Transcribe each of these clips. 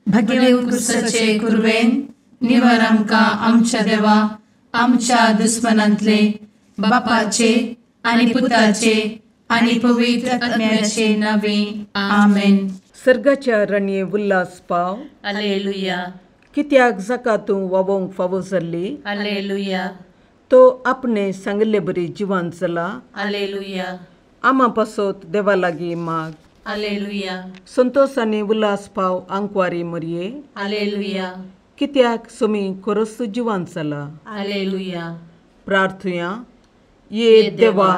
भगेवंत कुरवेन निवर आमकां आमच्या देवा आमच्या दुस्मनांतले बापाचे आनी पुताचे आनी पवित्र आत्म्याचे नावे आमेन. सर्गाच्या रणये उल्हास पाव. हालेलुया. कित्याक जाका तूं वावोंक फावो जाल्ली. हालेलुया. तो आपणे सांगिल्ले बरी जिवान चला. हालेलुया. आमा पासत देवा लागीं माग. हालेलुया. संतोष आनी उल्हास पाव आंकवारी मरये. हालेलुया. कित्याक सुमी खरोच जिवान चला. हालेलुया. प्रार्थुया. ये देवा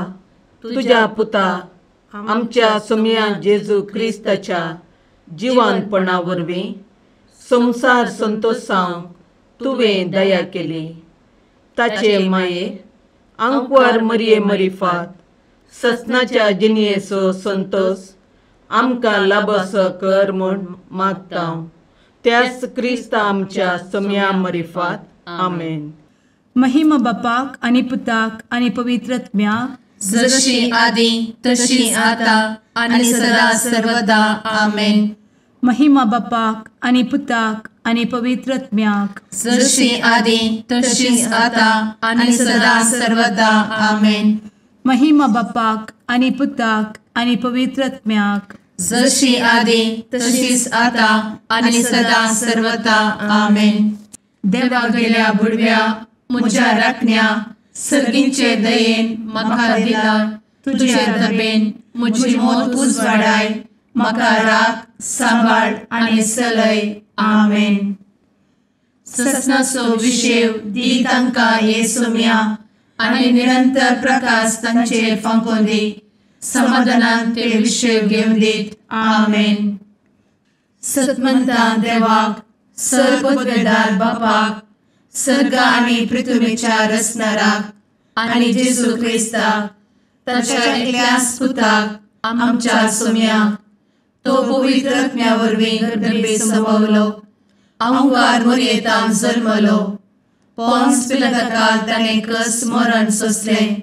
तुझ्या पुता आमच्या सोमया जेजू क्रिस्ताच्या जिवानपणा वरवीं संवसार संतोषांक तुवें दया केली. ताचे माये आंकवार मरये मरिफात ससनाच्या जिणयेचो संतोष आमकां लाभसो कर म्हूण मागता त्याच क्रिस्ता आमच्या सोमया मरिफात. आमेन. महिमा बापाक आनी पुताक आनी पवित्र आत्म्याक, जशी आदी तशी आता आनी सदा सर्वदा. आमेन. महिमा बापाक आनी पुताक आनी पवित्र आत्म्याक, जशी आदी तशी आता आनी सदा सर्वदा. आमेन. महिमा बापाक आनी पुताक आनी पवित्र आत्म्याक, जशी आदी तशीच आता आनी सदा सर्वदा. आमेन. देवा गेल्या बुडव्या म्हज्या राखण्या सर्गींचे दयेन म्हाका दिला तुजे दबेन म्हजी मोत उजवाडाय म्हाका राख सांबाळ आनी सलय. आमेन. ससनाचो विशेव दी तांकां हे सोम्या आनी निरंतर प्रकाश तांचेर फांकोवन दी. समाधानान ते विशेव घेवन दीत. आमेन. सतमंता देवाक सर्वपदवेदार बापाक सर्ग आनी पृथ्वीच्या रचणाराक आनी जेजू क्रिस्ताक ताच्या एकल्याच पुताक आमच्या सोम्याक तो पवित्र आत्म्या वरवीं गर्भे संभवलो आंकार मोरयेतान जल्मलो पोन्स पिलाताकाल ताणें कस मरण सोंसलें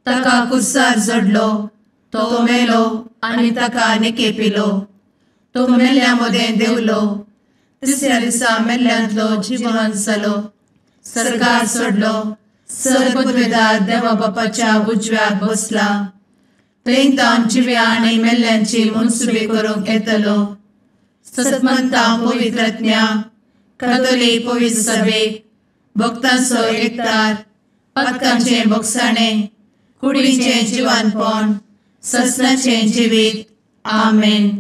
ताका कुर्सार जडलो तो मेलो आनी ताका निकेपिलो तो मेल्ल्या मदें देवलो तिसऱ्या दिसा मेल्ल्यांतलो जिवन जालो सर्गार सोडलो सर्वपदवेदार देवा बापाच्या उजव्याक बसला थंय तावन जिव्या आनी मेल्ल्यांची मनसुबी करूंक येतलो. सतमंता पवित्र आत्म्या कातोलीक पवित्र सभेक भक्तांचो एकतार पातकांचें भोगसाणें कुडीचें जिवानपण ससनाचें जिवीत. आमेन.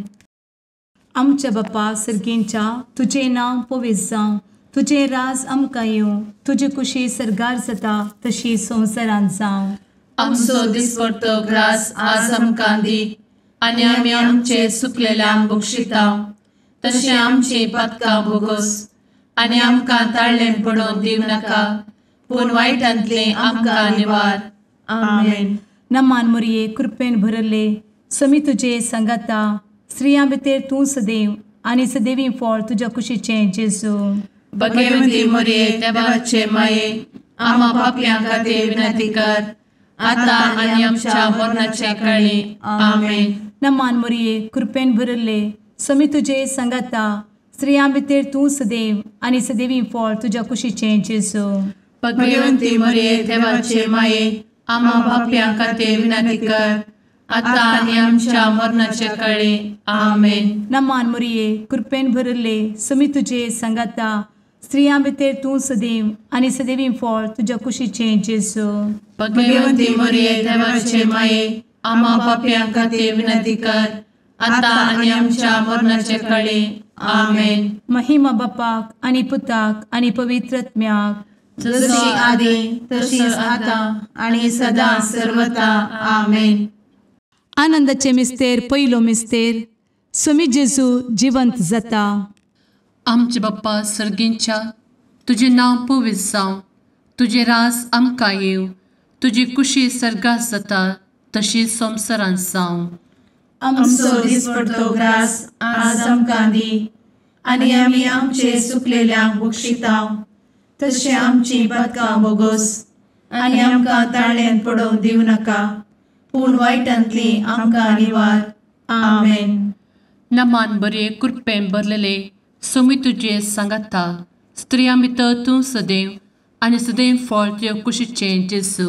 आमच्या बापा सर्गींच्या तुजें नांव पवित्र जावं, तुजें राज आमकां येवं, तुजी कुशी सर्गार जाता तशी संवसारांत जावं. आमचो दिसपडतो ग्रास आज आमकां दी आनी आमी आमचे सुकलेल्यांक बक्षिता तशें आमची पातकां भोगोस आनी आमकां ताळ्ळें पडोवन दिवं नाका पूण वायटांतलें आमकां निवार. आमेन. नमान मोरये कृपेन भरले समी तुजे सांगाता स्त्रियां भितर तूं सदैव आनी सदैवी फळ तुज्या कुशीचें जेजू. भगवंती मोरये देवाचे माये आमा पापयां खातीर विनंती कर आता आनी आमच्या मरणाच्या काळी. आमेन. नमान मोरये कृपेन भरले समी तुजे सांगाता स्त्रियां भितर तूं सदैव आनी सदैवी फळ तुज्या कुशीचें जेजू. भगवंती मोरये देवाचे माये आमा पापयां खातीर विनंती कर आता आनी आमच्या मरणाच्या काळी. आमेन. नमान मोरये कृपेन भरले समी तुजे सांगाता स्त्रियां भितर तूं सदैव आनी सदैवी फळ तुज्या कुशीचें जेजू. भगवंती मोरये देवाचे माये आमा पापयां खातीर विनंती कर आता आनी आमच्या मरणाच्या काळी. आमेन. महिमा बापाक आनी पुताक आनी पवित्र आत्म्याक, जशी आदी तशीच आता आनी सदा सर्वता. आमेन. आनंदाचे मिस्तेर पयलो मिस्तेर स्वामी जेजू जिवंत जाता. आमचे बाप्पा सर्गींच्या तुजें नांव पवित्र जावं, तुजें राज आमकां येवं, तुजी कुशी सर्गात जाता तशी संवसारांत जावं. आमचो दिसपडतो ग्रास आज आमकां दी आनी आमी आमचे सुकलेल्यांक बक्षिता तशें आमची पातकां बोगोस आनी आमकां ताळ्यांत पडोवंक दिवं नाका, पूण वायटांतली आमकां निवार. आमेन. नमान बरे कृपेन भरलेले सोमी तुजे सांगाता, स्त्रियां भितर तूं सदैव आनी सदैव फळ तुजे कुशीचें जेजू.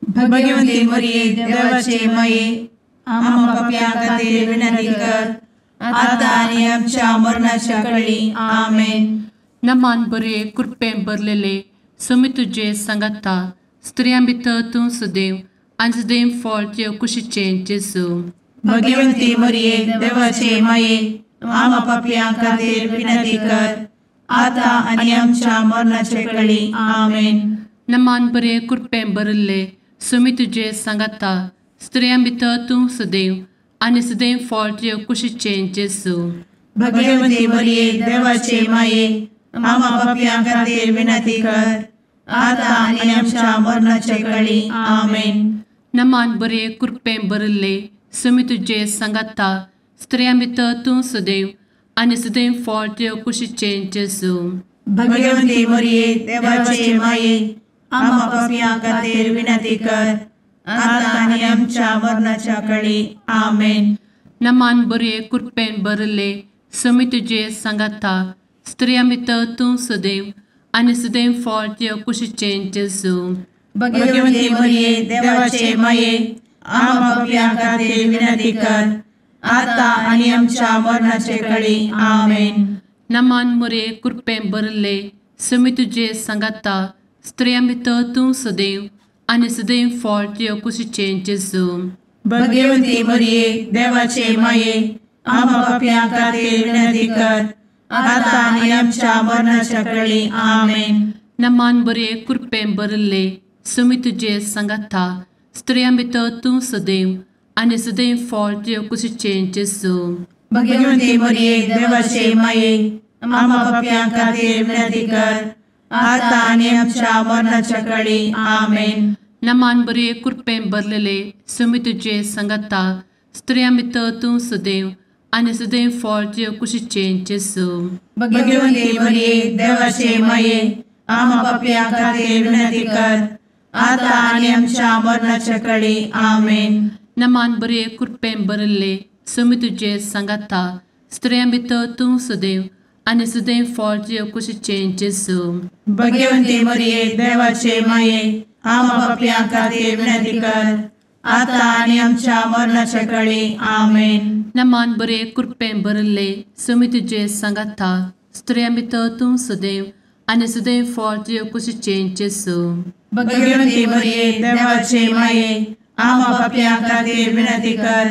भगवती मरिये देवाचे माये, आम्हा पाप्यां खातीर विनंती कर आतां आनी आमच्या मरणाच्या कळी. आमेन. नमान बरे कृपेन भरलेले सोमी तुजे सांगाता, स्त्रियां भितर तूं सदैव आनी सदैव फळ तुजे कुशीचें जेजू. भगवती मरिये देवाचे माये, आम्हा पाप्यां खातीर विनंती कर आतां आनी आमच्या मरणाच्या कळी. आमेन. नमान बरे कृपेन भरिल्ले सोमी तुजे सांगाता, स्त्रियां भितर तूं सदैव आनी सदैव फळ तुजे कुशीचें जेजू. भगवती मरिये देवाचे माये, आम्हा पाप्यां खातीर विनंती कर आतां आनी आमच्या मरणाच्या कळी. आमेन. नमान बरे कृपेन भरिल्ले सोमी तुजे सांगाता, स्त्रियां भितर तूं सदैव आनी सदैव फळ तुजे कुशीचें जेजू. भगवती मरिये देवाचे माये, आम्हा पाप्यां खातीर विनंती कर आतां आनी आमच्या मरणाच्या कळी. आमेन. नमान बरे कृपेन भरिल्ले सोमी तुजे सांगाता, स्त्रियां भितर तूं सदैव आनी सदैव फळ तुजे कुशीचें जेजू. भगवती मरिये देवाचे माये, आम्हा पाप्यां खातीर विनंती कर आतां आनी आमच्या मरणाचे कळी. आमेन. नमान मरिये कृपेन भरिल्ले सोमी तुजे सांगाता, स्त्रियां भितर तूं सदैव आनी सदैव फळ तुजे कुशीचें जेजू. भगवती मरिये देवाचे माये, आम्हा पाप्यां खातीर विनंती कर आतां आनी आमच्या मरणाच्या कळी. आमेन. नमान बरे कृपेन भरिल्ले सोमी तुजे सांगाता, स्त्रियां भितर तूं सदैव आनी सदैव फळ तुजे कुशीचें जेजू. भगवती मरिये देवाचे माये, आम्हा पाप्यां खातीर विनंती कर आतां आनी आमच्या मरणाच्या कळी. आमेन. नमान बरे कृपेन भरलेले सोमी तुजे सांगाता, स्त्रियां भितर तूं सदैव आनी सदैव फळ तुजे कुशीचें जेजू. भगवती मरिये देवाचे माये, आम्हा पाप्यां खातीर विनंती कर आतां आनी आमच्या मरणाच्या कळी. आमेन. नमान बरे कृपेन भरिल्ले सोमी तुजे सांगाता, स्त्रियां भितर तूं सदैव आनी सदैव फळ तुजे कुशीचें जेजू. भगवती मरिये देवाचे माये, आम्हा पाप्यां खातीर विनंती कर आतां आनी आमच्या मरणाच्या कळी. आमेन. नमान बरे कृपेन भरिल्ले सोमी तुजे सांगाता, स्त्रियां भितर तूं सदैव आनी सदैव फळ तुजे कुशीचें जेजू. भगवती मरिये देवाचे माये, आम्हा पाप्यां खातीर विनंती कर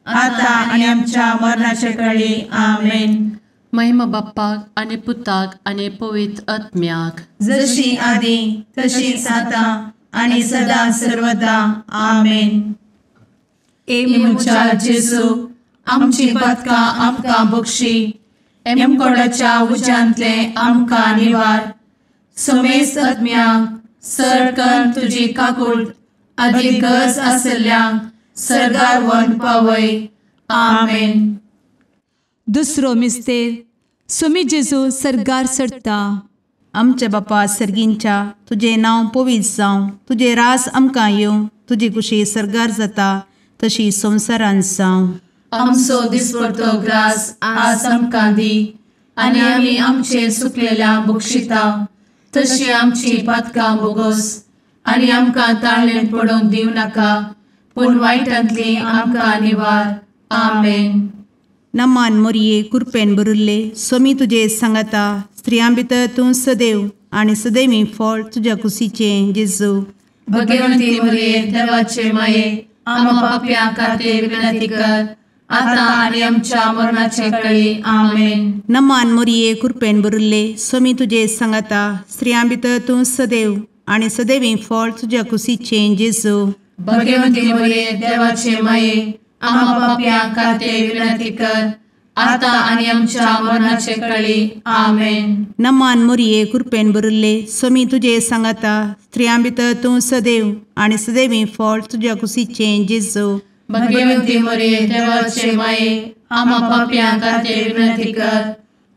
आतां आनी आमच्या मरणाच्या कळी. आमेन. महिमा बाप्पाक आनी पुताक आनी पवित्र आत्म्याक, जशी आदी तशीच आतां आनी सदा सर्वदा. आमेन. ए म्हज्या जेजू, आमची पातकां आमकां बक्षी, एमकोडाच्या उज्यांतले आमकां निवार, समेस्त आत्म्यांक सरकन तुजी काकूट आदी गरज आशिल्ल्यांक सर्गार व्हरून पावय. आमेन. दुसरो मिस्तेर सोमी जेजू सर्गार चडटा. आमच्या बापा सर्गींच्या, तुजें नांव पवित्र जावं, तुजें राज आमकां येवं, तुजी कुशी सर्गार जाता तशी संवसारांत जावं. आमचो दिसपडतो ग्रास आज आमकां दी आनी आमी आमचे सुकलेल्या बक्षिता तशी आमची पातकां बोगोस आनी आमकां ताळ्ळेंत पडोवंक दिवं नाका, पूण वायटांतली आमकां निवार. आमेन. नमान मोरये कृपेन भरिल्ले सोमी तुजे सांगाता, स्त्रियां भितर तूं सदैव आनी सदैवी फळ तुज्या कुशीचें जेजू. भगवंती मोरये देवाचे माये, आम्हा पाप्यां खातीर विनंती कर आतां आनी आमच्या मरणाचे कळी. आमेन. नमान मोरये कृपेन भरिल्ले सोमी तुजे सांगाता, स्त्रियां भितर तूं सदैव आनी सदैवी फळ तुज्या कुशीचें जेजू. भगवंती मोरये देवाचे माये, आम्हा पाप्यां खातीर विनंती कर आतां आनी आमच्या मरणाचे कळी. आमेन. नमान मोरये कृपेन भरिल्ले स्वामी तुजे सांगाता, स्त्रियां भितर तूं सदैव आनी सदैवी फळ तुज्या कुशीचें जेजू. भगवंती मोरये देवाचे माये, आमा पापयां खातीर विनंती कर,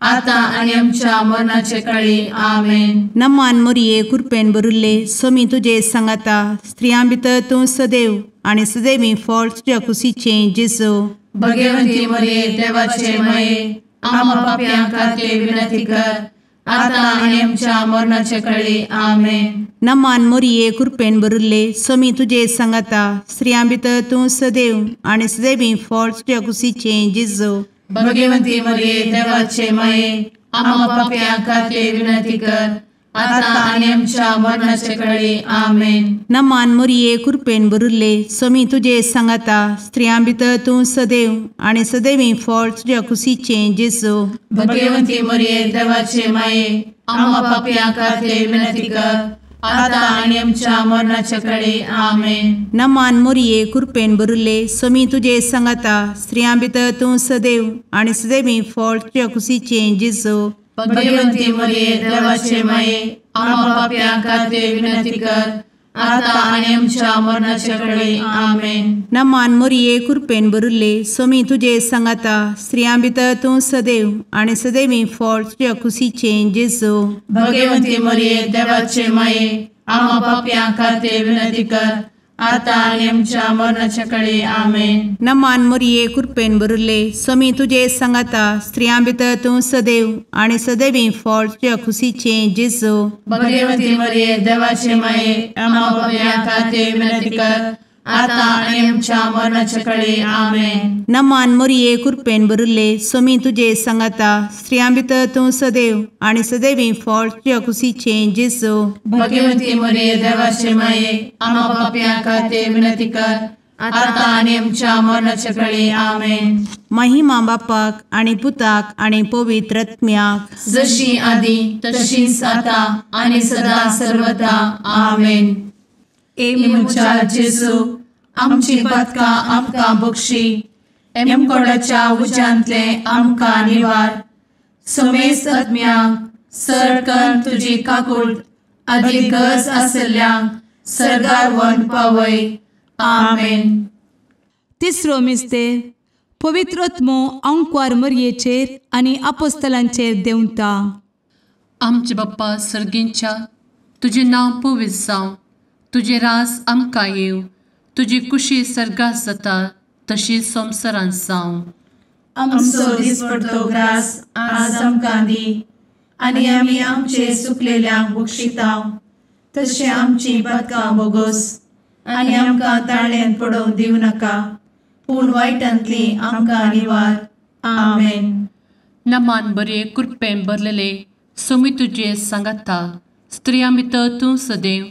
आतां आनी आमच्या मरणाचे कळी. आमेन. नमान मोरये कृपेन भरिल्ले स्वामी तुजे सांगाता, स्त्रियां भितर तूं सदैव आनी सदैवी फळ तुज्या कुशीचें जेजू. भगवंती मोरये देवाचे माये, आमा पापयां खातीर विनंती कर, आतां आनी आमच्या मरणाचे कळी. आमेन. नमान मोरये कृपेन भरिल्ले स्वामी तुजे सांगाता, स्त्रियां भितर तूं सदैव आनी सदैवी फळ तुज्या कुशीचें जेजू. भगवंती मोरये देवाचे माये, आमा पापयां खातीर विनंती कर, आतां आनी आमच्या मरणाचे कळी. आमेन. नमान मोरये कृपेन भरिल्ले स्वामी तुजे सांगाता, स्त्रियां भितर तूं सदैव आनी सदैवी फळ तुज्या कुशीचें जेजू. भगवंती मोरये देवाचे माये, आमा पापयां खातीर विनंती कर, आतां आनी आमच्या मरणाचे कळी. आमेन. नमान मोरये कृपेन भरिल्ले स्वामी तुजे सांगाता, स्त्रियां भितर तूं सदैव आनी सदैवी फळ तुज्या कुशीचें जेजू. भगवंती मोरये देवाचे माये, आमा पापयां खातीर विनंती कर, आतां आनी आमच्या मरणाचे कळी. आमेन. नमान मोरये कृपेन भरिल्ले स्वामी तुजे सांगाता, स्त्रियां भितर तूं सदैव आनी सदैवी फळ तुज्या कुशीचें जेजू. भगवंती मोरये देवाचे माये, आमा पापयां खातीर विनंती कर, आतां आनी आमच्या मरणाचे कळी. आमेन. नमान मोरये कृपेन भरिल्ले स्वामी तुजे सांगाता, स्त्रियां भितर तूं सदैव आनी सदैवी फळ तुज्या कुशीचें जेजू. भगवंती मोरये देवाचे माये, आमा पापयां खातीर विनंती कर, आतां आनी आमच्या मरणाचे कळी. आमेन. नमान मोरये कृपेन भरिल्ले स्वामी तुजे सांगाता, स्त्रियां भितर तूं सदैव आनी सदैवी फळ तुज्या कुशीचें जेजू. भगवंती मोरये देवाचे माये, आमा पापयां खातीर विनंती कर, आतां आनी आमच्या मरणाचे कळी. आमेन. महिमा बापाक आनी पुताक आनी पवित्र आत्म्याक, जशी आदी तशीच आतां आनी सदा सर्वदा. आमेन. ए म्हज्या जेजू, आमची पातकां आमकां बक्षी, एमकोडाच्या उज्यांतले आमकां निवार, समेस्त आत्म्यांक सरकन तुजी काकूट आदी गरज आसल्ल्यांक सर्गार व्हरून पावय. आमेन. तिसरो मिस्तेर पवित्र आत्मो आंकवार मरयेचेर आनी आपोस्तलांचेर देंवता. आमचे बाप्पा सर्गींच्या, तुजें नांव पवित्र जावं, तुजें राज आमकां येवं, तुजी कुशी सर्गात जाता तशी संवसारांत जावं. आमचो दिसपडतो ग्रास आज आमकां दी, आनी आमी आमचे सुकलेल्यांक बक्षितांव, तशें आमची पातकां बोगोस, आनी आमकां ताळ्यांत पडोवंक दिवं नाका, पूण वायटांतली आमकां निवार. आमेन. नमान बरे कृपेन भरलेले स्वामी तुजे सांगाता, स्त्रियां भितर तूं सदैव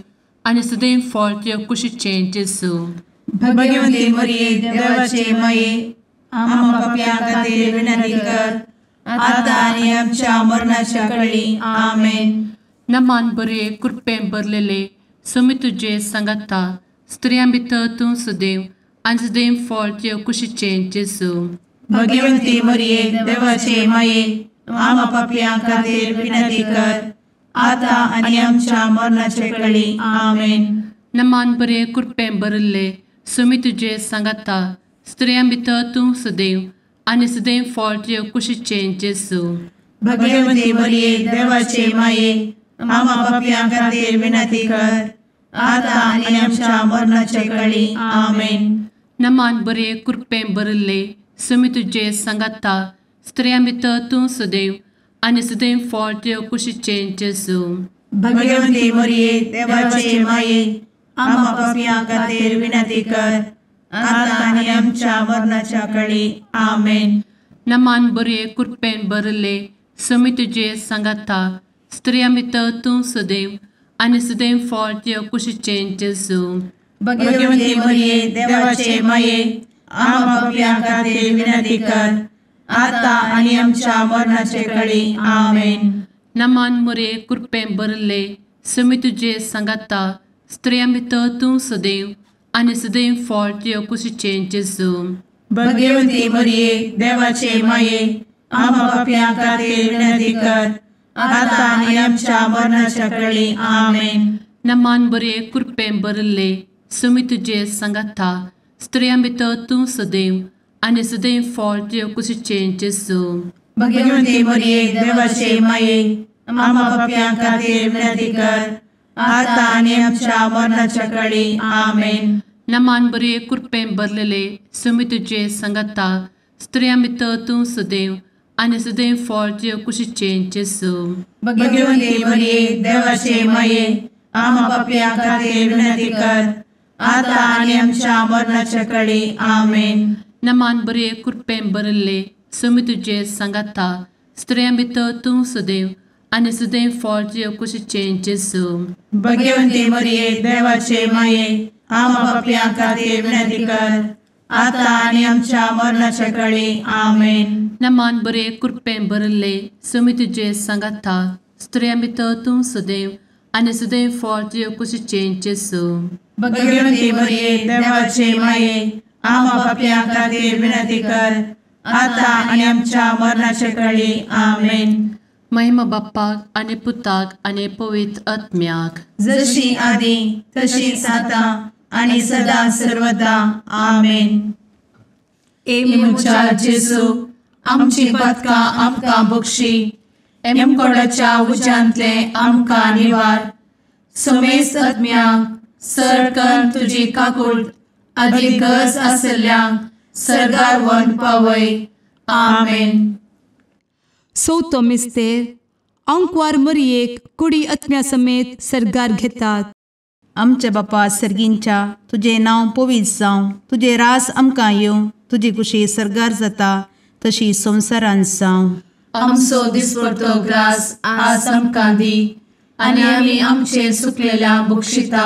आनी सदैव फळ तुज्या कुशीचें जेजू. भगवंती मोरये देवाचे माये, आमा पापयां खातीर विनंती कर, आतां आनी आमच्या मरणाच्या कळी. आमेन. नमान बरे कृपेन भरलेले स्वामी तुजे सांगाता, स्त्रियां भितर तूं सदैव आनी सदैव फळ तुज्या कुशीचें जेजू. भगवंती मोरये देवाचे माये, आमा पापयां खातीर विनंती कर, आतां आनी आमच्या मरणाचे कळी. आमेन. नमान बरे कृपेन भरिल्ले स्वामी तुजे सांगाता, स्त्रियां भितर तूं सदैव आनी सदैव फळ तुज्या कुशीचें जेजू. भगवंती मोरये देवाचे माये, आमा पापयां खातीर विनंती कर, आतां आनी आमच्या मरणाचे कळी. आमेन. नमान बरे कृपेन भरिल्ले स्वामी तुजे सांगाता, स्त्रियां भितर तूं सदैव आनी सदैव फळ तुज्या कुशीचें जेजू. भगवंती मोरये देवाचे माये, आमा पापयां खातीर विनंती कर, आतां आनी आमच्या मरणाच्या कळी. आमेन. नमान बरे कृपेन भरिल्ले स्वामी तुजे सांगाता, स्त्रियां भितर तूं सदैव आनी सदैव फळ तुज्या कुशीचें जेजू. भगवंती मोरये देवाचे माये, आमा पापयां खातीर विनंती कर, आतां आनी आमच्या मरणाचे कळी. आमेन. नमान मोरये कृपेन भरिल्ले स्वामी तुजे सांगाता, स्त्रियां भितर तूं सदैव आनी सदैव फळ तुज्या कुशीचें जेजू. भगवती मरिये देवाचे माये आम्हा पाप्यां खातीर विनंती कर आता आनी आमच्या मरणाच्या वेळी. आमेन. नमान बरे कृपेन भरिल्ले सुमी तुजे सांगाता स्त्रियां भितर तूं सदैव आनी सदैव फळ तुजे कुशीचें जेजू. भगवती मरिये देवाचे माये आम्हा पाप्यां खातीर विनंती कर आता आनी आमच्या मरणाच्या वेळी. आमेन. नमान बरे कृपेन भरलेले सुमी तुजे सांगाता स्त्रियां भितर तूं सदैव आनी सदैव फळ तुजे कुशीचें जेजू. भगवती मरिये देवाचे माये आम्हा पाप्यां खातीर विनंती कर आता आनी आमच्या मरणाच्या वेळी. आमेन. नमान बरे कृपेन भरिल्ले सुमी तुजे सांगाता स्त्रियां भितर तूं सदैव आनी सदैव फळ तुजे कुशीचें जेजू. भगवती मरिये देवाचे माये आम्हा पाप्यां खातीर विनंती कर आता आनी आमच्या मरणाच्या वेळी. आमेन. नमान बरे कृपेन भरिल्ले सुमी तुजे सांगाता स्त्रियां भितर तूं सदैव आनी सदैव फळ तुजे कुशीचें जेजू. भगवती मरिये देवाचे माये आम्हा पाप्यां खातीर विनंती कर आता आनी आमच्या मरणाच्या वेळी. आमेन. महिमा बाप्पाक आनी पुताक आनी पवित्र आत्म्याक जशी आदी तशीच आता आनी सदा सर्वदा. आमेन. ए म्हज्या जेजू आमची पातकां आमकां बक्षी एमकोडाच्या उज्यांतले आमकां निवार. समेस्त आत्म्यांक सरकन तुजी काकूट आदी गरज आशिल्ल्यांक सर्गार व्हरून पावय. आमेन. चवथो मिस्तेर आंकवार मरियेक कुडी आत्म्या समेत सर्गार घेतात. आमच्या बापा सर्गींच्या तुजें नांव पवित्र जावं, तुजें राज आमकां येवं, तुजी कुशी सर्गार जाता तशी संवसारांत जावं. आमचो दिसपडतो ग्रास आज आमकां दी आनी आमी आमचे सुकलेल्या बक्षिता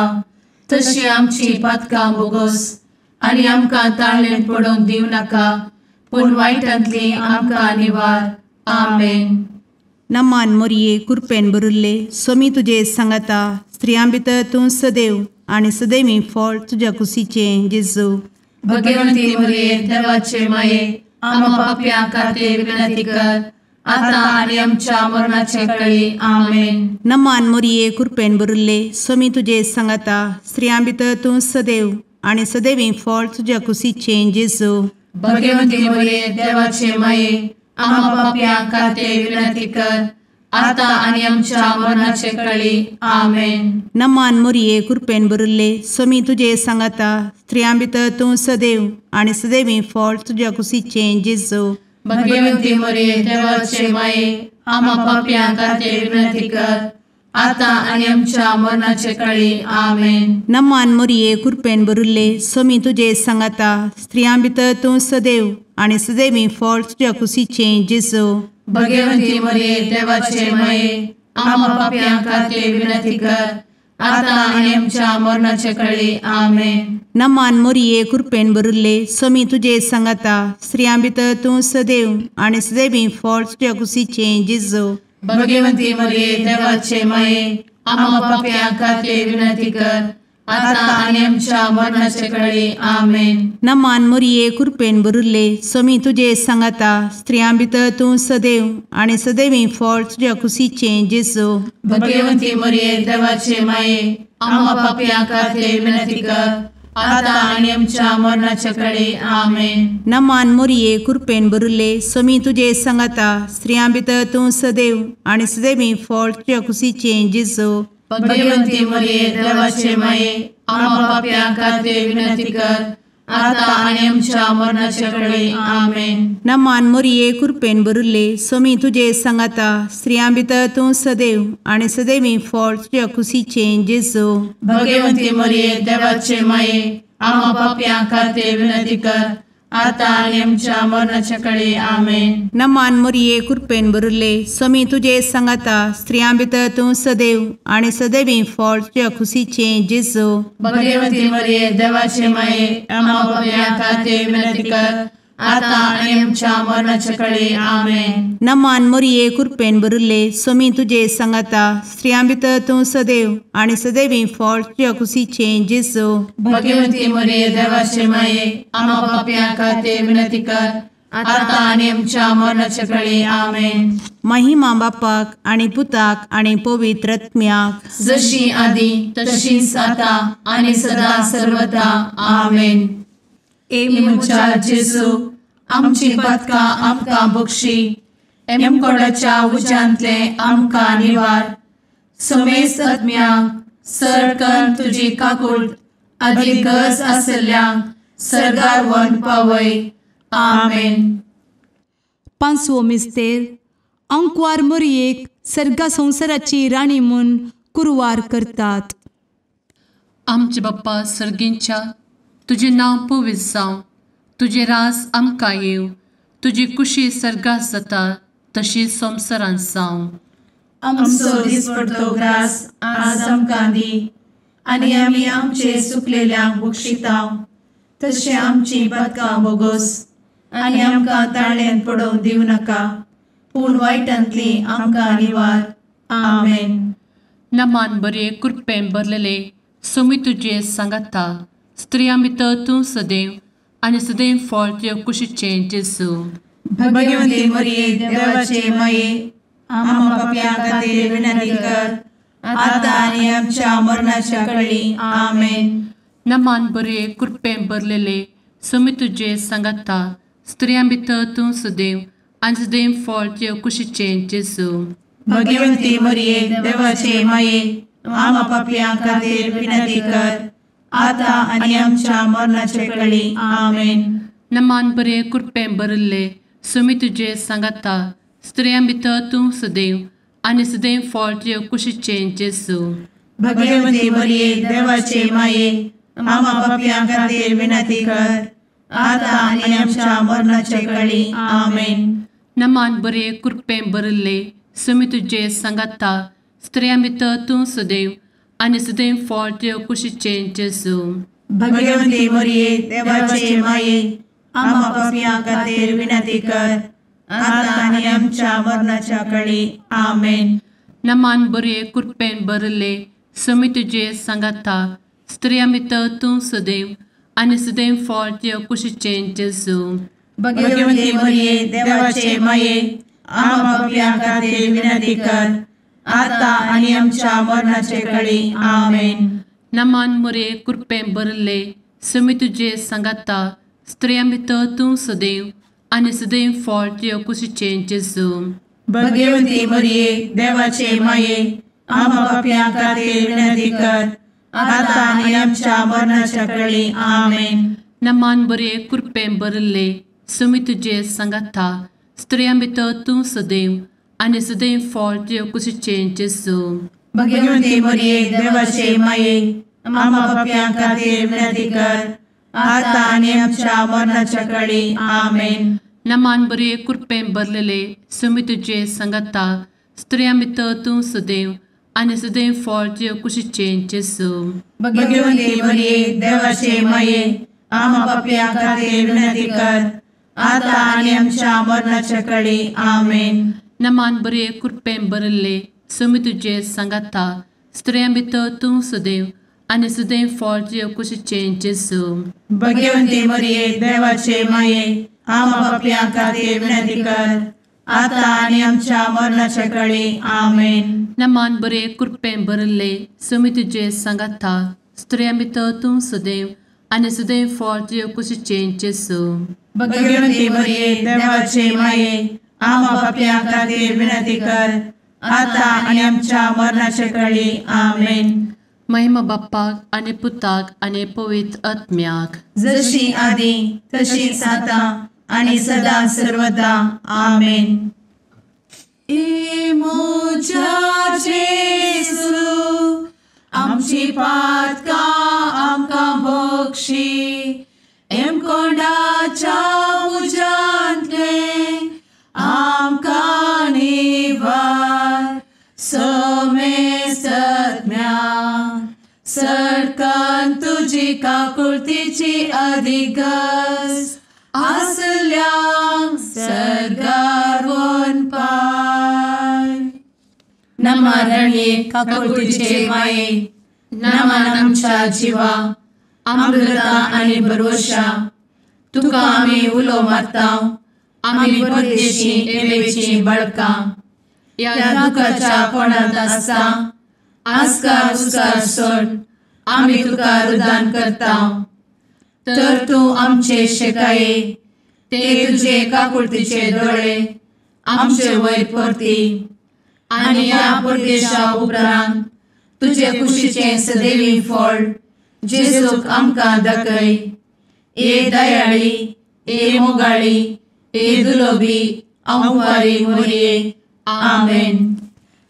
तशी आमची पातकां बोगोस आनी आमकां ताळेन पडोवंक दिवं नाका पूण वायटांतली आमकां निवार. आमेन. नमान मोरये कृपेन भरिल्ले स्वामी तुजे सांगाता स्त्रियां भितर तूं सदैव आनी सदैवी फळ तुज्या कुशीचें जेजू. भगवंती मोरये देवाचे माये आम्हा पाप्यां खातीर विनंती कर आता आनी आमच्या मरणाच्या वेळी. आमेन. नमान मोरये कृपेन भरिल्ले स्वामी तुजे सांगाता स्त्रियां भितर तूं सदैव आनी सदैवी फळ तुज्या कुशीचें जेजू. भगवंती मोरये देवाचे माये आम्हा पाप्यां खातीर विनंती कर आता आनी आमच्या मरणाच्या वेळी. आमेन. नमान मोरये कृपेन भरिल्ले स्वामी तुजे सांगाता स्त्रियां भितर तूं सदैव आनी सदैवी फळ तुज्या कुशीचें जेजू. भगवंती मोरये देवाचे माये आम्हा पाप्यां खातीर विनंती कर आता आनी आमच्या मरणाच्या वेळी. आमेन. नमान मोरये कृपेन भरिल्ले स्वामी तुजे सांगाता स्त्रियां भितर तूं सदैव आनी सदैवी फळ तुज्या कुशीचें जेजू. भगवंती मोरये देवाचे माये आम्हा पाप्यां खातीर विनंती कर आता आनी आमच्या मरणाच्या वेळी. आमेन. नमान मोरये कृपेन भरिल्ले स्वामी तुजे सांगाता स्त्रियां भितर तूं सदैव आनी सदैवी फळ तुज्या कुशीचें जेजू. भगवंती मोरये देवाचे माये आम्हा पाप्यां खातीर विनंती कर आता आनी आमच्या मरणाच्या वेळी. आमेन. नमान मोरये कृपेन भरिल्ले स्वामी तुजे सांगाता स्त्रियां भितर तूं सदैव आनी सदैवी फळ तुज्या कुशीचें जेजू. भगवंती मोरये देवाचे माये आम्हा पाप्यां खातीर विनंती कर आता आनी आमच्या मरणाच्या वेळी. आमेन. नमान मोरये कृपेन भरिल्ले स्वामी तुजे सांगाता स्त्रियां भितर तूं सदैव आनी सदैवी फळ तुज्या कुशीचें जेजू. भगवंती मोरये देवाचे माये आम्हा पाप्यां खातीर विनंती कर आता आनी आमच्या मरणाच्या वेळी. आमेन. नमान मोरये कृपेन भरिल्ले स्वामी तुजे सांगाता स्त्रियां भितर तूं सदैव आनी सदैवी फळ तुज्या कुशीचें जेजू. भगवंती मोरये देवाचे माये आम्हा पाप्यां खातीर विनंती कर आता आनी आमच्या मरणाच्या वेळी. आमेन. नमान मोरये कृपेन भरिल्ले स्वामी तुजे सांगाता स्त्रियां भितर तूं सदैव आनी सदैवी फळ तुज्या कुशीचें जेजू. भगवंती मोरये देवाचे माये आम्हा पाप्यां खातीर विनंती कर आतां आनी आमच्या मरणाच्या कडेन. आमेन. नमान मोरये कृपेन भरिल्ले, स्वामी तुजे सांगाता, स्त्रियां भितर तूं सदैव आनी सदैवी फळ तुज्या कुशीचें जेजू. भगवती मोरये देवाचे माये, आमा पापयां खातीर विनंती कर, आतां आनी आमच्या मरणाच्या कडेन. आमेन. महिमा बापाक आनी पुताक आनी पवित्र आत्म्याक, जशी आदी तशीच आतां आनी सदां सर्वदा. आमेन. ए म्हज्या जेजू, आमची पातकां आमकां बक्षी, एमकोडाच्या उज्यांतले आमकां निवार, समेस्त आत्म्यांक सरकन तुजी काकूट आदी गरज आसल्ल्यांक सर्गार व्हरून पावय. आमेन. पांचवो मिस्तेर. आंकवार मोरयेक सर्गा संवसाराची राणी म्हूण कुरवार करतात. आमचे बाप्पा सर्गींच्या, तुजें नांव पवित्र जावं, तुजें राज आमकां येवं, तुजी कुशी सर्गात जाता तशी संवसारांत जावं. आमचो दिसपडतो ग्रास आज आमकां दी, आनी आमी आमचे सुकलेल्यांक बक्षितांव, तशें आमची पातकां बोगोस, आनी आमकां ताळ्यांत पडोवंक दिवं नाका, पूण वायटांतली आमकां निवार. आमेन. नमान बरे कृपेन भरलेले, स्वामी तुजे सांगाता, स्त्रियां भितर तूं सदैव आनी सदैव फळ तुज्या कुशीचें जेजू. भगवती मोरये देवाचे माये, आमा पापयां खातीर विनंती कर, आतां आनी आमच्या मरणाच्या कडेन. आमेन. नमान बरे कृपेन भरलेले, स्वामी तुजे सांगाता, स्त्रियां भितर तूं सदैव आनी सदैव फळ तुज्या कुशीचें जेजू. भगवती मोरये देवाचे माये, आमा पापयां खातीर विनंती कर, आतां आनी आमच्या मरणाच्या कडेन. आमेन. नमान बरे कृपेन भरिल्ले, स्वामी तुजे सांगाता, स्त्रियां भितर तूं सदैव आनी सदैव फळ तुज्या कुशीचें जेजू. भगवती मोरये देवाचे माये, आमा पापयां खातीर विनंती कर, आतां आनी आमच्या मरणाच्या कडेन. आमेन. नमान बरे कृपेन भरिल्ले, स्वामी तुजे सांगाता, स्त्रियां भितर तूं सदैव आनी सदैव फळ तुज्या कुशीचें जेजू. भगवती मोरये देवाचे माये, आमा पापयां खातीर विनंती कर, आतां आनी आमच्या मरणाच्या कडेन. आमेन. नमान बरे कृपेन भरिल्ले, स्वामी तुजे सांगाता, स्त्रियां भितर तूं सदैव आनी सदैव फळ तुज्या कुशीचें जेजू. भगवती मोरये देवाचे माये, आमा पापयां खातीर विनंती कर, आतां आनी आमच्या मरणाचे कडेन. आमेन. नमान मोरये कृपेन भरिल्ले, स्वामी तुजे सांगाता, स्त्रियां भितर तूं सदैव आनी सदैव फळ तुज्या कुशीचें जेजू. भगवती मोरये देवाचे माये, आमा पापयां खातीर विनंती कर, आतां आनी आमच्या मरणाच्या कडेन. आमेन. नमान बरे कृपेन भरिल्ले, स्वामी तुजे सांगाता, स्त्रियां भितर तूं सदैव आनी सदैव फळ तुज्या कुशीचें जेजू. भगवती मोरये देवाचे माये, आमा पापयां खातीर विनंती कर, आतां आनी आमच्या मरणाच्या कडेन. आमेन. नमान बरे कृपेन भरलेले, स्वामी तुजे सांगाता, स्त्रियां भितर तूं सदैव आनी सदैव फळ तुज्या कुशीचें जेजू. भगवती मोरये देवाचे माये, आमा पापयां खातीर विनंती कर, आतां आनी आमच्या मरणाच्या कडेन. आमेन. नमान बरे कृपेन भरिल्ले, स्वामी तुजे सांगाता, स्त्रियां भितर तूं सदैव आनी सदैव फळ तुज्या कुशीचें जेजू. भगवती मोरये देवाचे माये, आमा पापयां खातीर विनंती कर, आतां आनी आमच्या मरणाच्या कडेन. आमेन. नमान बरे कृपेन भरिल्ले, स्वामी तुजे सांगाता, स्त्रियां भितर तूं सदैव आनी सदैव फळ तुज्या कुशीचें जेजू. भगवती मोरये देवाचे माये, आमा पापयां खातीर विनंती कर, आतां आनी आमच्या मरणाच्या कडेन. आमेन. महिमा बाप्पाक आनी पुताक आनी पवित्र आत्म्याक, जशी आदी तशीच आतां आनी सदां सर्वदा. आमेन. ए म्हज्या जेजू, आमची पातकां आमकां बक्षी, एमकोंडाच्या उज्यांतले आमकां निवार, समेस्त आत्म्या सरकान तुजी काकुळतीची अधिगस. आसल्यांक सर्गार वनपाय. नमा रणये काकुळतीचे माये, नमन आमच्या जिवा, अमृता आनी भरवशा, तुका आमी उलो मारता, आमी परदेशी एवेची बाळकां, ह्या दुखाच्या कोणांत आसता आस्कार उस्कार सोड आमी तुका रुदान करता. तर तूं आमचे शेकाये ते तुजे काकुळतीचे दोळे आमचे वयर परती आनी ह्या परदेशा उपरांत तुजे कुशीचें सदैवी फळ जेजूक आमकां दाखय. ए दयाळी, ए मोगाळी, ए दुलोबी अंवारी मोरये. आमेन.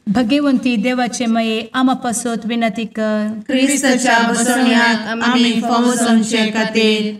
भगवंती देवाचे मये आमा पासत विनंती कर. क्रिस्ताच्या बसवण्याक आमी फावो जावचे खातीर.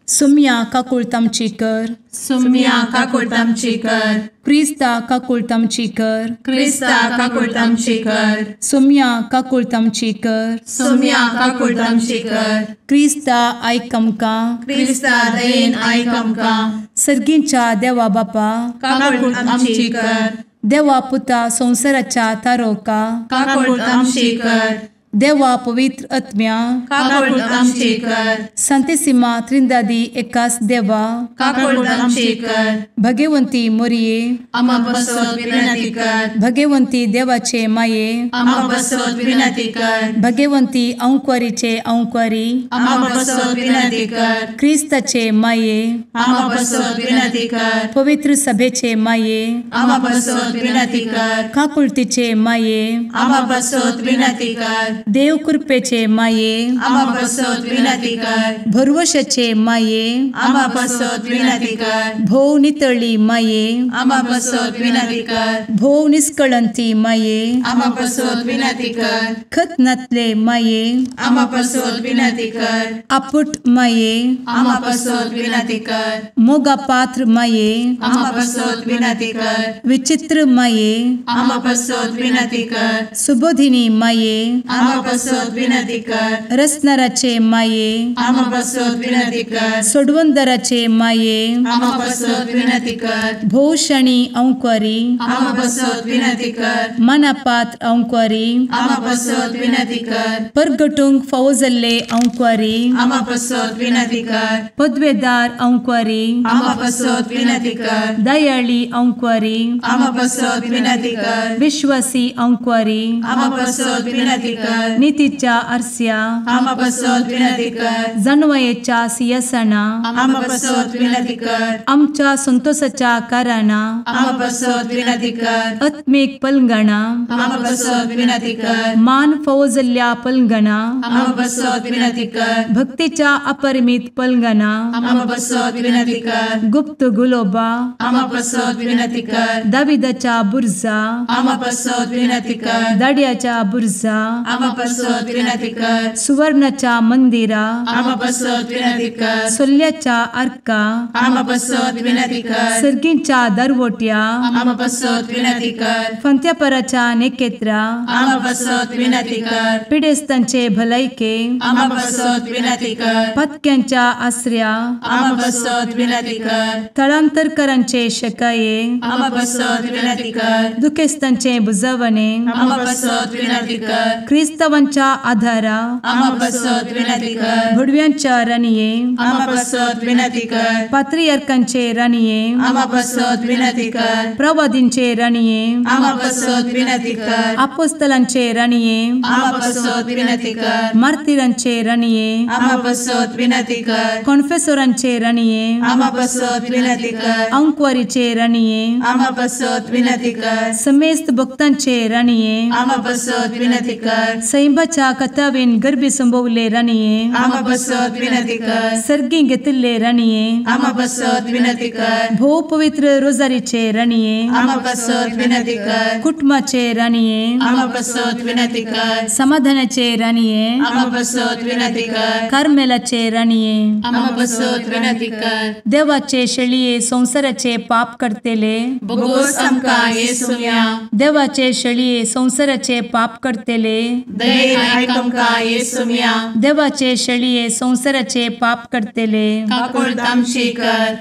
सुम्या काकुळट आमची कर. सुम्या काकुळट आमची कर. क्रिस्ता काकुळट आमची कर. क्रिस्ता काकुळट आमची कर. सुम्या काकुळट आमची कर. सुम्या काकुळट आमची कर. क्रिस्ता आयक आमकां. क्रिस्ता दयेन आयक आमकां. सर्गींच्या देवा बापा काकुळट आमची कर. देवा पुता संवसाराच्या तारोका काकुळट आमची कर. देवा पवित्र आत्म्या काकुळट आमची कर. संतेसिमा त्रिंदादी एकास देवा काकुळट आमची कर. भगवंती मोरये आमा पासत विनंती कर. भगवंती देवाचे माये आमा पासत विनंती कर. भगवंती अंकुरीचे अंकुरी आमा पासत विनंती कर. क्रिस्ताचे माये आमा पासत विनंती कर. पवित्र सभेचे माये आमा पासत विनंती कर. काकुळतीचे माये आमा पासत विनंती कर. देव कृपेचे माये आमा पासत विनंती कर. भरवशाचे माये आमा पासत विनंती कर. भोव नितळी माये आमा पासत विनंती कर. भोव निष्कळंती माये आमा पासत विनंती कर. खत नातले माये आमा पासत विनंती कर. आपुट माये आमा पासत विनंती कर. मोगा पात्र माये आमा पासत विनंती कर. विचित्र माये आमा पासत विनंती कर. सुबोधिनी माये आमा पासत विनंती कर. रसनाराचे माये आमा पासत विनंती कर. सोडवंदराचे माये आमा पासत विनंती कर. भोवशणी अंकुरी आमा पासत विनंती कर. मनापात्र अंकुरी आमा पासत विनंती कर. परगटूंक फावो जाल्ले अंकुरी आमा पासत विनंती कर. पदवेदार अंकुरी आमा पासत विनंती कर. दयाळी अंकुरी आमा पासत विनंती कर. विश्वासी अंकुरी आमा पासत विनंती कर. नितीच्या आरस्या आमा पासत विनंती कर. जानवयेच्या सिंहासना आमा पासत विनंती कर. आमच्या संतोषाच्या कारणा आमा पासत विनंती कर. आत्मीक पलंगणा आमा पासत विनंती कर. मान फावो जाल्ल्या पलंगणा आमा पासत विनंती कर. भक्तीच्या अपरिमित पलंगणा आमा पासत विनंती कर. गुप्त गुलोबा आमा पासत विनंती कर. दाविदाच्या बुर्जा आमा पासत विनंती कर. दाड्याच्या बुर्जा आमा पासत विनंती कर. सुवर्णाच्या मंदिरा आमा पासत विनंती कर. सोल्ल्याच्या आर्का आमा पासत विनंती कर. सर्गींच्या दरवट्या आमा पासत विनंती कर. फंत्यापराच्या नेकेत्रा आमा पासत विनंती कर. पिडेस्तांचे भलायके आमा पासत विनंती कर. पत्क्यांच्या आसऱ्या आमा पासत विनंती कर. थळांतरकरांचे शकाये आमा पासत विनंती कर. दुखेस्तांचे बुजवणे आमा पासत विनंती कर. क्रिस्तावांच्या आधारा आमा पासत विनंती कर. भुडव्यांच्या राणये आमा पासत विनंती कर. पात्रियार्कांचे राणये आमा पासत विनंती कर. प्रवादींचे राणये आमा पासत विनंती कर. आपोस्तलांचे राणये आमा पासत विनंती कर. मार्तिरांचे राणये आमा पासत विनंती कर. कॉन्फेसोरांचे राणये आमा पासत विनंती कर. अंकुवारीचे राणये आमा पासत विनंती कर. समेस्त भक्तांचे राणये आमा पासत विनंती कर. सैंबाच्या कथावेन गर्भी संभवले राणये आमा पासत विनंती कर. सर्गी घेतिल्ले राणये आमा पासत विनंती कर. भोव पवित्र रोजारीचे राणये आमा पासत विनंती कर. कुटुंबाचे राणये आमा पासत विनंती कर. समाधानाचे राणये आमा पासत विनंती कर. कार्मेलाचे राणये आमा पासत विनंती कर. देवाचे शेळये संवसाराचे पाप करतेले बोगोस आमकां येसुम्या देवाचे शेळये संवसाराचे पाप करतेले दयेन आयक आमकां येसुम्या. देवाचे शेळये संवसाराचे पाप करतले काकुळट आमची कर.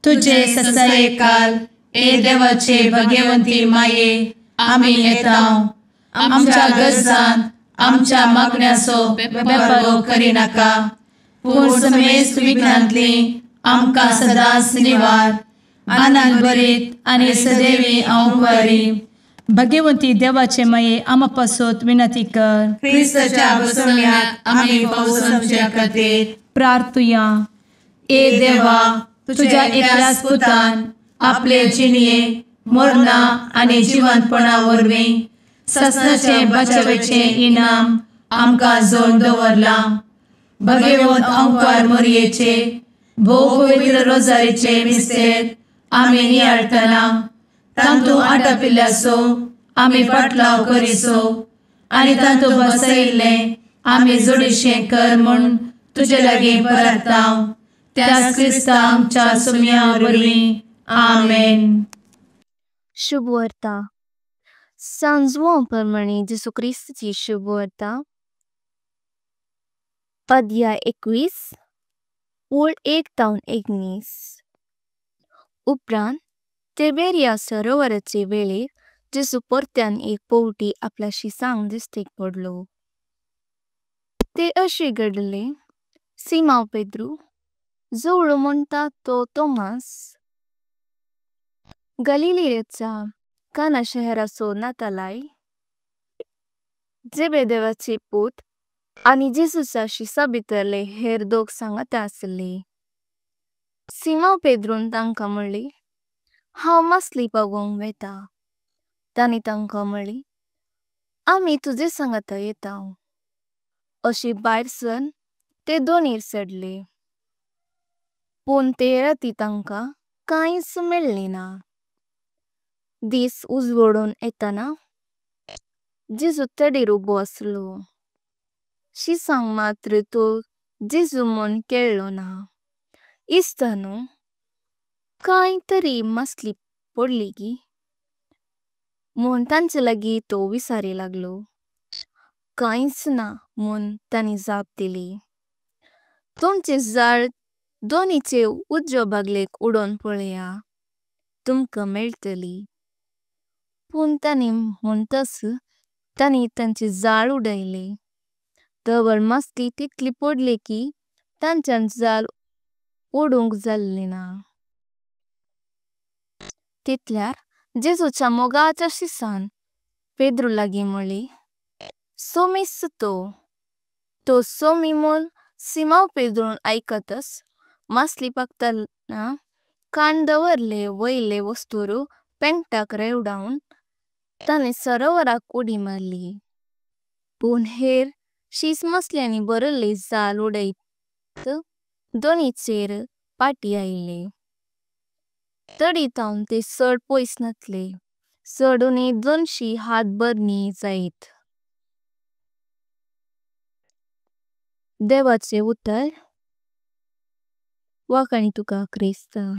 तुजे ससायेकाल ए देवाचे भगवंती माये आमी येता आमच्या गरजान आमच्या मागण्याचो बेपर्वो करिनाका पूण समेस्त विघ्नांतली आमकां सदांच निवार. आनंद भरीत आनी सदैवी अंकुरी भगवंती देवाचे माये आमा पासत विनंती कर. क्रिस्ताच्या बसवण्यात आमी पावसाच्या खातीर प्रार्थुया. ए देवा तुझ्या एकल्याच पुतान आपले जिणये मरणा आनी जिवंतपणा वरवीं ससनाचे बचावेचे इनाम आमकां जोड दवरलां. भगवंत अंकार मोरयेचे भोव पवित्र रोजारीचे मिस्तेर आमी नियाळटना तांतू आटापिल्ल्याचो आमी पाटलाव करिसो आनी तांतू बसयिल्लें आमी जोडीशें कर म्हूण तुजे लागीं परताव त्याच क्रिस्ता आमच्या सुम्या वरवीं. आमेन. शुभ वार्ता. सान जुआंव परमाने जेसु क्रिस्तची शुभ वार्ता। अध्याय 21 ओळ 1 ताऊन 19। उपरांत तिबेरिया सरोवराचे वेळेर जेसु परत्यान एक पवती आपल्या शिसांक दिस्तेक पडलो। ते अशे घडले सिमाव पेद्रू, जोवळो म्होंटा तो तोमास, गलिलेच्या काना शहराचो नथानाएल, जेबेदेवाचे पुत आनी जेसुच्या शिसां भितरले हेर दोग सांगाता असले। सिमाव पेद्रून तांका म्होळ्ळे, हांव मासली पागोंक वेता। ताणी तांका म्होळ्ळे, आमी तुजे सांगाता येतांव। अशे भायर सरन ते दोणीर चडले। पण ते राती तांका काईच मेळ्ळे ना। दिस उजवडून येताना जेसु तडीर उबो असलो। शिसांक मात्र तो जेसु म्होण केळलो ना। इस्तानो, काई तरी मासली पडली की म्होण तांचे लागी तो विसारी लागलो। काईच ना म्होण ताणी जाप दिली। तुमचे जाळ दोणीचे उज्जो बागलेक उडोन पोळेया, तुमका मेळतली। पण ताणी म्होंटस ताणी तांचे जाळ उडायले। तवळ मासली तितली पडली की तांच्यान जाळ उडुंक जाल्ले ना। तितल्यार जेसुच्या मोगाच्या शिसान पेद्रू लागी म्होळ्ळे, सोमीस तो। तो सोमी म्होण सिमाव पेद्रून आइकतस मासली पकतना कान दवरले वोइले वस्तुरू पेंटाक रेवडाऊन ताणे सरोवराक उडी मारली। पण हेर शिस मासल्यांनी भरले जाळ उडायत दोणीचेर पाटी आइले। तडी ताऊन ते सड पोइस नातले, सड उने 200 हात भरणी जायत। देवाचे उत्तर वाखाणी तुका क्रिस्ता।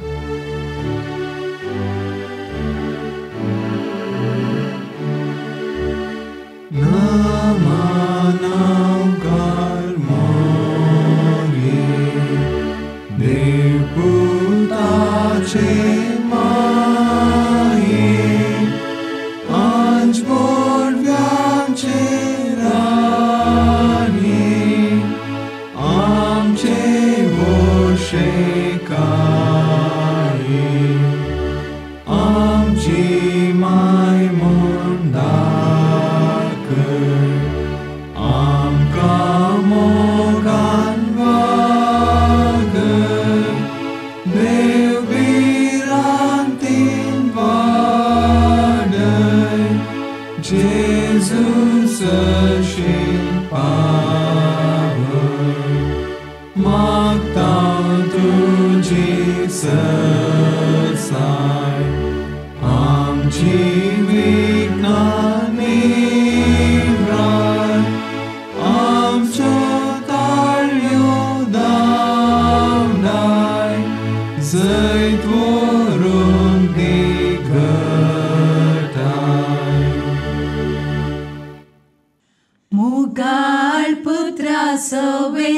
मुगाळ पुत्रा सवे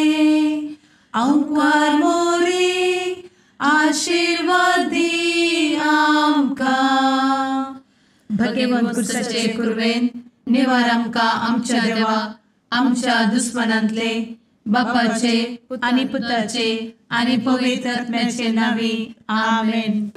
आंकवार मोरे आशीर्वादी आमकां. भगवंत कुर्साचे कुर्वेन निवार आमकां आमच्या देवा आमच्या दुस्मनांतले बापाचे आनी पुताचे आनी पवित्र आत्म्याचे नांवी आमेन.